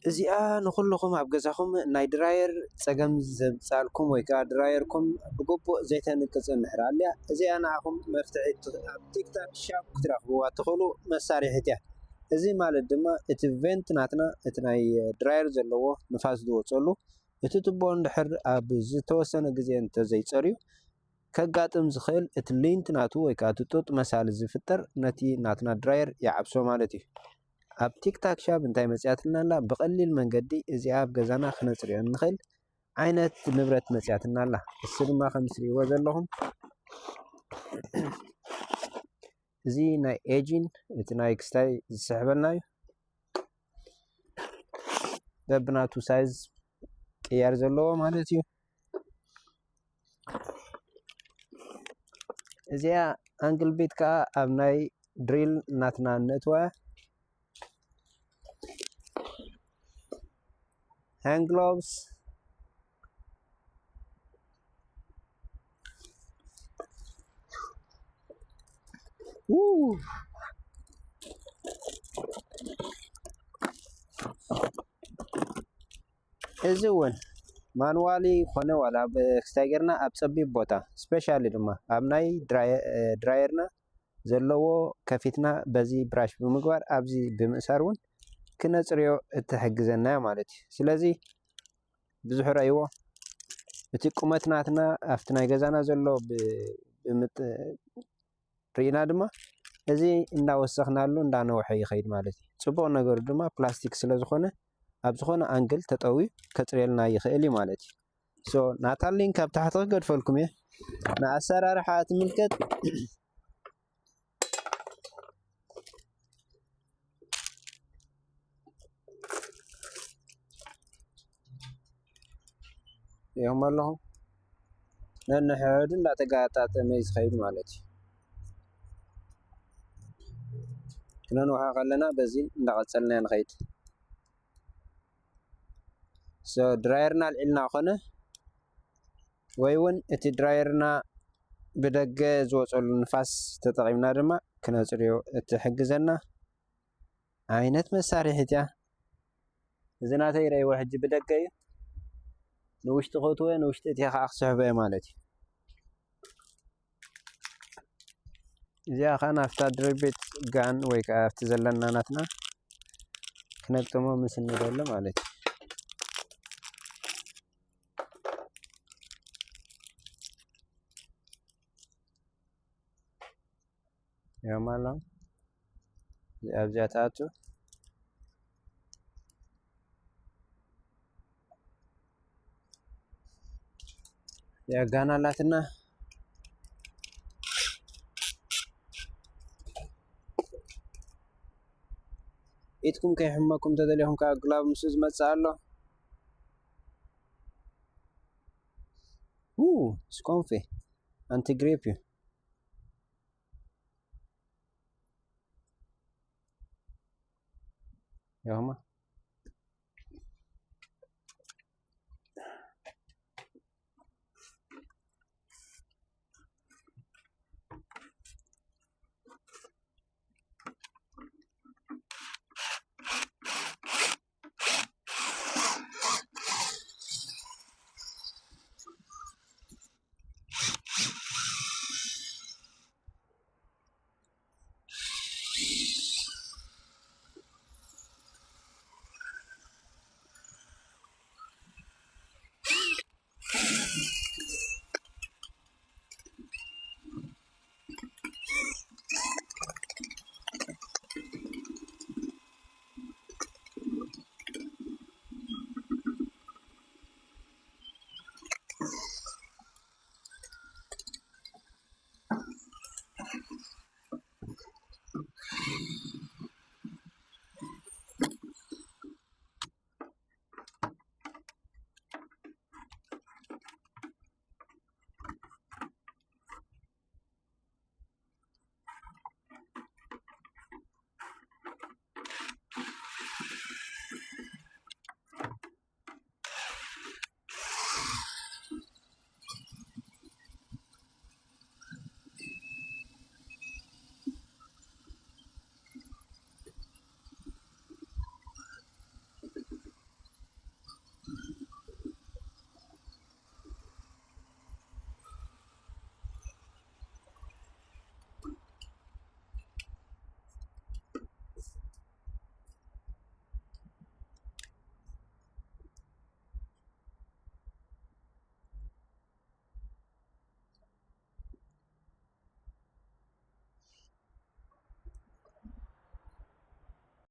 እዚኣ ንኹልኹም ኣብ ገዛኹም ናይ ድራየር ጸገም ዘምጻልኩም ወይ ከዓ ድራየርኩም ብግቡእ ዘይተንቅጽ እንድሕር ኣልያ፣ እዚኣ ንዓኹም መፍትሒ ት-፣ ኣብ ቲክታክ ሻፕ ክትረኽብዋ ትኽእሉ መሳርሒት እያ። እዚ ማለት ድማ እቲ ቬንት ናትና፣ እቲ ናይ ድራየር ዘለዎ ንፋስ ዝወጸሉ፣ እቲ ቱቦ እንድሕር ኣብ ዝተወሰነ ግዜ እንተዘይጸርዩ፣ ከጋጥም ዝኽእል እቲ ሊንት ናቱ ወይ ከዓ እቲ ጡጥ መሳሊ ዝፍጠር ነቲ ናትና ድራየር ይዓብሶ ማለት እዩ። ኣብ ቲክታክ ሻፕ እንታይ መጽያትልና ኣላ? ብቐሊል መንገዲ እዚኣ ኣብ ገዛና ክነጽርዮ እንኽእል ዓይነት ንብረት መጽያትና ኣላ። እሱ ድማ ከም ትርእይዎ ዘለኹም እዚ ናይ ኤጂን እቲ ናይ ክስታይ ዝስሕበልና እዩ። በብናቱ ሳይዝ ቅያር ዘለዎ ማለት እዩ። እዚኣ ኣንግል ቢት ከዓ ኣብ ናይ ድሪል ናትና ነእትዋ። ሃንድ ግሎቭስ። ው። እዚ እውን ማንዋሊ ኮነ ዋላ ብክስታይ ጌርና ኣብ ጸቢብ ቦታ፣ ስፔሻሊ ድማ ኣብ ናይ ድራየ-፣ ድራየርና ዘለዎ ከፊትና በዚ ብራሽ ብምግባር ኣብዚ ብምእሳር እውን ክነጽርዮ እትሕግዘና እያ ማለት እዩ። ስለዚ ብዙሕ ረእይዎ፣ እቲ ቁመት ናትና ኣብቲ ናይ ገዛና ዘሎ ብ-፣ ብምጥ-፣ ርኢና ድማ እዚ እንዳወሰኽናሉ እንዳነውሐ ይኸይድ ማለት እዩ። ጽቡቕ ነገሩ ድማ ፕላስቲክ ስለ ዝኾነ ኣብ ዝኾነ ኣንግል ተጠውዩ ከጽርየልና ይኽእል እዩ ማለት እዩ። ሶ ናታ ሊንክ ኣብ ታሕቲ ክገድፈልኩም እየ። ንኣሰራርሓ ትምልከት። እዮም ኣለኹ። ነንሕዱ እንዳተጋጣጠመ እዩ ዝኸይድ ማለት እዩ። ክነንውሖ ከለና በዚ እንዳቐጸልና ንኸይድ። ሶ ድራየርና ኣልዒልና ኮነ ወይ እውን እቲ ድራየርና ብደገ ዝወጸሉ ንፋስ ተጠቒምና ድማ ክነጽርዮ እትሕግዘና ዓይነት መሳርሒት እያ። እዚ ናተይ ረእይዎ ሕጂ ብደገ እዩ። ንውሽጢ ከእትዎ እየ፣ ንውሽጢ እትየ ከዓ ክስሕቦ እየ ማለት እዩ። እዚኣ ከዓ ናብታ ድሪል ቤት ጋን ወይ ከዓ ኣብቲ ዘለና ናትና ክነግጥሞ ምስ እንደሊ ማለት እዩ። እዮም ኣሎ። ኣብዚኣ ትኣቱ። ያ ጋን ኣላትና። ኢድኩም ከይሕመኩም ተደሊኹም ከዓ ግላብ ምስኡ ዝመጽእ ኣሎ። ው፣ ስኮንፌ ኣንቲ ግሬፕ እዩ። ያማ